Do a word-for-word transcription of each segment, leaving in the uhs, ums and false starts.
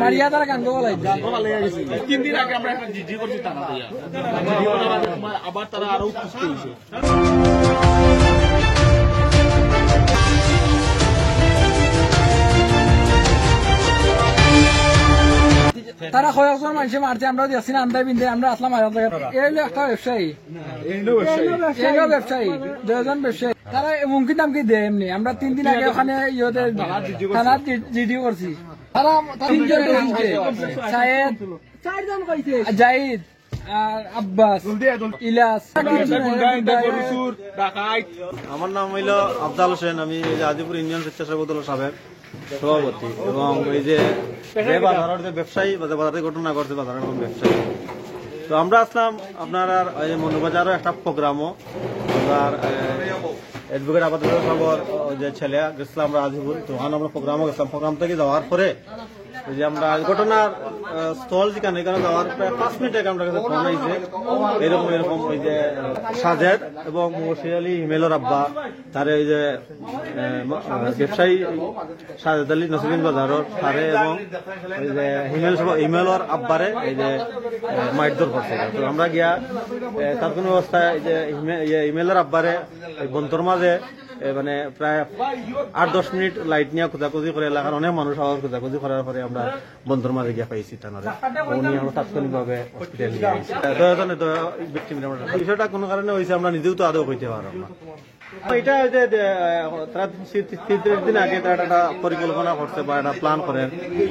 মারিয়া তারা গান গাওয়া লাগছে। তিন দিন আগে আমরা একটা জিডি করছি থানা দিয়া। জিডি করার বাদে তোমার আবার তারা আরো উত্তেজিত হয়েছে। তারা কয়েকজন মানুষে মারছে, আমরা দেখছি না, আন্দায় বিন্দে, আমরা আসলাম আজাদ জায়গা। এই হলো একটা ব্যবসায়ী, এই হলো ব্যবসায়ী, দুজন ব্যবসায়ী। তারা হুমকি দামকি দেয় এমনি। আমরা তিন দিন আগে ওখানে ইয়েতে থানার জি-, জিডি করছি। তারা তিনজন কইছে, সায়েদ, জাহিদ, আর আব্বাস, ইলিয়াস। আমার নাম হইল আফজাল হোসেন, আমি এই যে আজিপুর ইউনিয়ন স্বেচ্ছাসেবক দলের সাবেক সভাপতি এবং এই যে, যে বাজারের যে ব্যবসায়ী বা যে বাজারে ঘটনা ঘটছে, বাজারের কোন ব্যবসায়ী। তো আমরা আসলাম আপনার আর এই মনুবাজারও একটা প্রোগ্রামও, আপনার, এ, অ্যাডভোকেট আব্দুল সবর যে ছেলে গেছিলাম আমরা আজিপুর, তো ওখানে আমরা প্রোগ্রামও গেছিলাম। প্রোগ্রাম থেকে যাওয়ার পরে ওই যে আমরা ঘটনার, আহ, স্থল যেখানে, এখানে যাওয়ার প্রায় পাঁচ মিনিট আগে আমরা কাছে ফোন আইছে, এরকম, এরকম ওই যে সাজেদ এবং মহসির আলী হিমেলর আব্বা, তারে ওই যে, আহ, ম-, আহ, ব্যবসায়ী সাজেদ আলী নসিরগঞ্জ বাজারর তারে এবং ওই যে হিমেল সহ, হিমেলর আব্বারে এই যে, আহ, মারধর করছে। তো আমরা গিয়া, আহ, তাৎক্ষণিক অবস্থায় এই যে হিমে-, ইয়ে, হিমেলর আব্বারে এই বন্তর মাঝে, এ, মানে প্রায় আট দশ মিনিট লাইট নিয়ে খোঁজাখুঁজি করে, এলাকার অনেক মানুষ আওয়ার খোঁজাখুঁজি করার পরে আমরা বন্দর মাঝে গিয়া পাইছি তানারে। উনি আমরা তাৎক্ষণিকভাবে হসপিটাল নিয়ে আইছি। তো এখানে তো ভিকটিম আমরা, বিষয়টা কোনো কারণে হইছে আমরা নিজেও তো আদৌ কইতে পারলাম না। এটা হইছে যে, আহ, তারা তিন, তিন, তিন দিন আগে তারা একটা পরিকল্পনা করছে বা একটা প্ল্যান করে।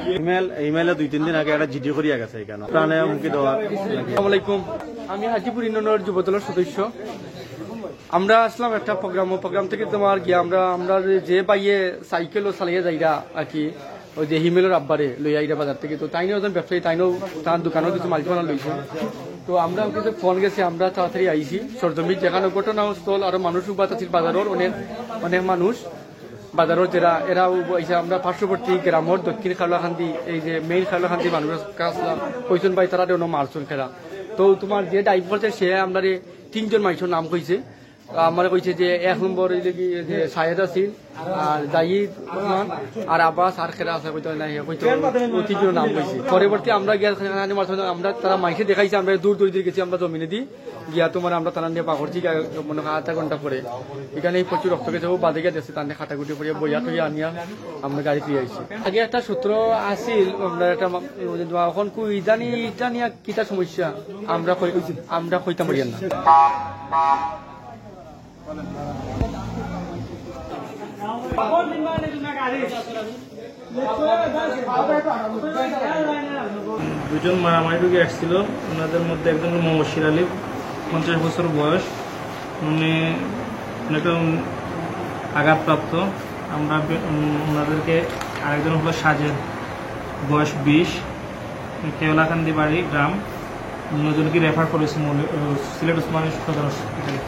হিমেল, হিমেলে দুই তিন দিন আগে একটা জিডি করিয়া গেছে এখানে। প্রাণে হুমকি দেওয়া। আসসালামু আলাইকুম, আমি হাজিপুর ইউনিয়নের যুবদলের সদস্য। আমরা আসলাম একটা প্রোগ্রামও, প্রোগ্রাম থেকে তোমার গিয়া আমরা, আমরা যে ভাইয়ে সাইকেলও চালাইয়া যাইরা আর কি, ওই যে হিমেলর আব্বারে লইয়া আইরা বাজার থেকে, তো তাইনও একজন ব্যবসায়ী, তাইনও তার দোকানও কিছু মাল সামান লইছে। তো আমরা কিছু ফোন গেছে, আমরা তাড়াতাড়ি আইছি সরজমিন, যেখানে ঘটনাস্থল আরো মানুষ উবাত আছিল বাজারর অনেক, অনেক মানুষ বাজারর যেরা, এরা উব-, এই যে আমরা পার্শ্ববর্তী গ্রামর দক্ষিণ খারলাকান্দি, এই যে মেইন খারলাকান্দি মানুষ কাছে কইছন ভাই তারা দেওয়া মারছন খেলা। তো তোমার যে ড্রাইভ করছে সে আমরা তিনজন মানুষের নাম কইছে। আমার কইছে যে এক নম্বর এই যে কি যে সাহেদ আছিল, আর জাহিদ ওসমান, আর আব্বাস, আর খেলা আছে কইতো নাই, কইতো ওই তিনজনের নাম কইছে। পরবর্তী আমরা গিয়া সেখানে মারছে, আমরা তারা মাইকে দেখাইছে, আমরা দৌড় দৌড় দিয়ে গেছি আমরা জমিনে দি গিয়া তোমার আমরা তারা নিয়ে পাকড়ছি গিয়া মনে হয় আধা ঘন্টা পরে। এখানে প্রচুর রক্ত গেছে, ও বাদে গিয়া দেখছে তার নিয়ে কাটাকুটি করিয়া বইয়া টইয়া আনিয়া আমরা গাড়ি তুই আইছি। আগে একটা সূত্র আছিল, আমরা একটা মা-, ওই যে দোয়া এখন কই জানি এটা নিয়ে কিতা সমস্যা, আমরা কই, আমরা কইতাম পারি না। দুজন মারামারি রোগী আসছিল, ওনাদের মধ্যে একজন হলো মোহাম্মদ শির আলী, পঞ্চাশ বছর বয়স। উনি অনেকটা আঘাতপ্রাপ্ত। আমরা বে-, উম, ওনাদেরকে, আরেকজন হলো সাজেদ, বয়স বিশ, কেওলাকান্দি বাড়ি গ্রাম। অন্যজনকে রেফার করেছি মৌল-, আহ, সিলেট ওসমানী সদর হসপিটালে।